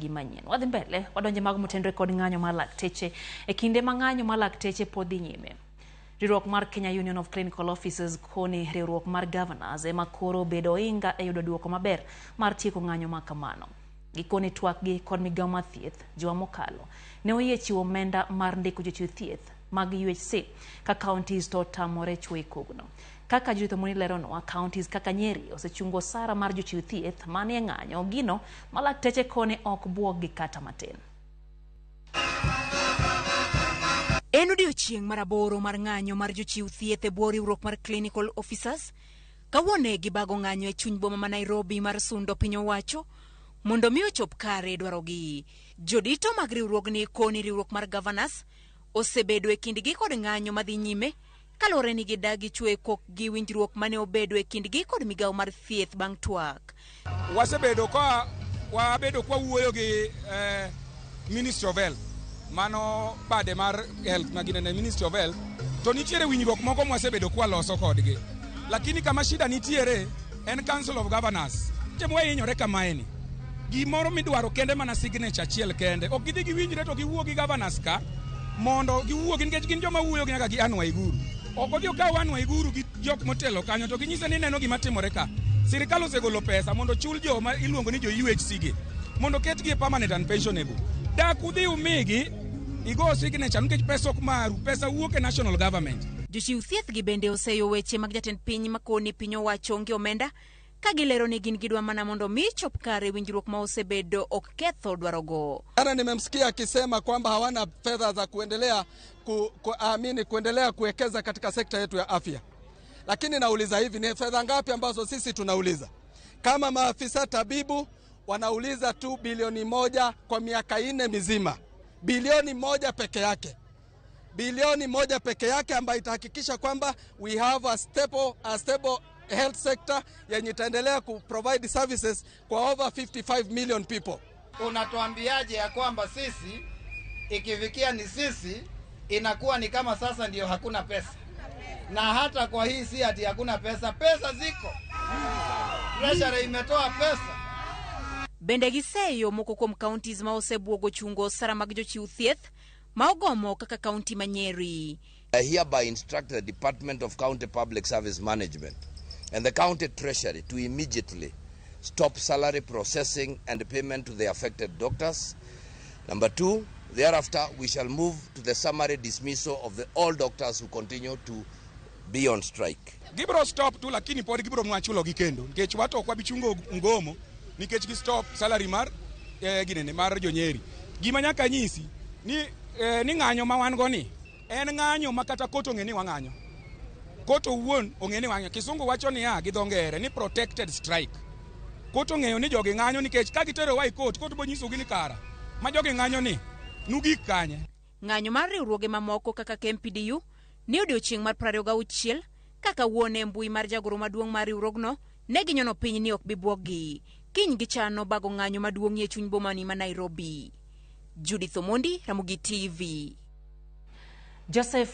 Manyien wadhi mbele wadonje mag motenre kod ng'anyo mar lakteche e kinde ma ng'anyo mar lakteche pod dhi nyime. Riwruok mar Kenya Union of Clinical Officers koni riwruok mar governors ema koro obedo oinga e yudo duoko maber mar tieko ng'anyo ma kamano. Gikoni twakgi kod migawo mar thieth juma mokalo ne oyie chiwo omenda mar ndiko jochiw thieth mag UHC ka counties to otamore chuo kogno. Kaka Judith Omoni leronwa, counties kaka Nyeri osechungo osara mar jochiw thieth manie ng'anyo, gino ma lakteche koni ok buog gi kata matin. En odiochieng' mar 8 mar ng'anyo mar jochiw thieth e bwo riwruok mar Clinical Officers. Kawuono gibago ng'anyo e chuny boma ma Nairobi mar sundo piny owacho mondo mi ochop kare dwarogi. Jodito mag riwruogni koni riwruok mar governors osebedo e kindgi kod ng'anyo madhi nyime kaluwore ni gidagi chwe kokgi winjruok mane obedo e kindgi kod migawo mar thieth bang' twak. Wasebedo ka wabedo kwa wuoyo gi Ministry of Health, mano bade mar health ma ginene Ministry of Health, to nitiere winjruok moko mwasebedo kwa loso kodgi, lakini kama shida nitiere en Council of Governors. Mwahinyore kamaeni gimoro midwaro kende mana signature achiel kende, ok gidhi giwinjre to giwuo gi governors ka mondo giwuogi, nikech gin joma wuoyo gi nyaka gi Anne Waiguru. Ok odhi okaw Anne Waiguru gi jok motelo kanyo to ginyise ni neno gima timore ka. Sirikal osegolo pesa mondo ochul joma iluongo ni jo UHC gi mondo ketgi e permanent and pensionable. Dak udhi umigi igo signature nikech pesa ok maru, pesa wuok e national government. Jochiw thieth gi bende oseyo weche mag jatend piny makoni piny owacho onge omenda ka gilero ni gin gidwa mana mondo mi chop kare winjruok ma osebedo ok ketho dwarogo. Jana nimemsikia akisema kwamba hawana fedha za kuendelea amini kuendelea kuwekeza katika sekta yetu ya afya. Lakini nauliza hivi, ni fedha ngapi ambazo sisi tunauliza? Kama maafisa tabibu wanauliza tu bilioni 1 kwa miaka 4 mizima. Bilioni 1 peke yake. Bilioni 1 peke yake ambayo itahakikisha kwamba we have a stable health sector yenye itaendelea ku provide services kwa over 55 million people. Unatuambiaje ya kwamba sisi ikifikia ni sisi inakuwa ni kama sasa ndio hakuna pesa? Na hata kwa hii si ati hakuna pesa, pesa ziko. Treasury imetoa pesa. Bende giseyo moko kuom counties ma osebuogo chungo osara mag jochiw thieth ma ogomo kaka kaunti ma Nyeri. I hereby instruct the Department of County Public Service Management and the County Treasury to immediately stop salary processing and payment to the affected doctors. Number 2, thereafter we shall move to the summary dismissal of the all doctors who continue to be on strike. Gibiro stop tu, lakini pod gibiro nwa chulo gi kendo nikech wato ok wabi chungo mgomo nikech gi stop salary mar ginene mar jonyeri. Gima nyaka nyisi ni ng'anyo ma wan go ni en ng'anyo ma kata kot ong'e ni wang'anyo. Kot owuon ong'e ni wang'anyo. Kisungu wacho niya gi dho ngere ni protected strike. Kot ong'eyo ni jogi ng'anyo nikech ka giterowa e kot, kot bo nyisogi ni kara ma jogi ng'anyo ni nugik kanye. Ng'anyo mar riwruoge mamoko kaka KMPDU ni odiochieng' mar 26 kaka wuone mbui mar jagoro maduong' mar riwruogno ne ginyono piny ni ok bi buoggi. Kiny gichano bago ng'anyo maduong' e chuny bomani ma Nairobi. Judith Omondi, Ramogi TV. Joseph.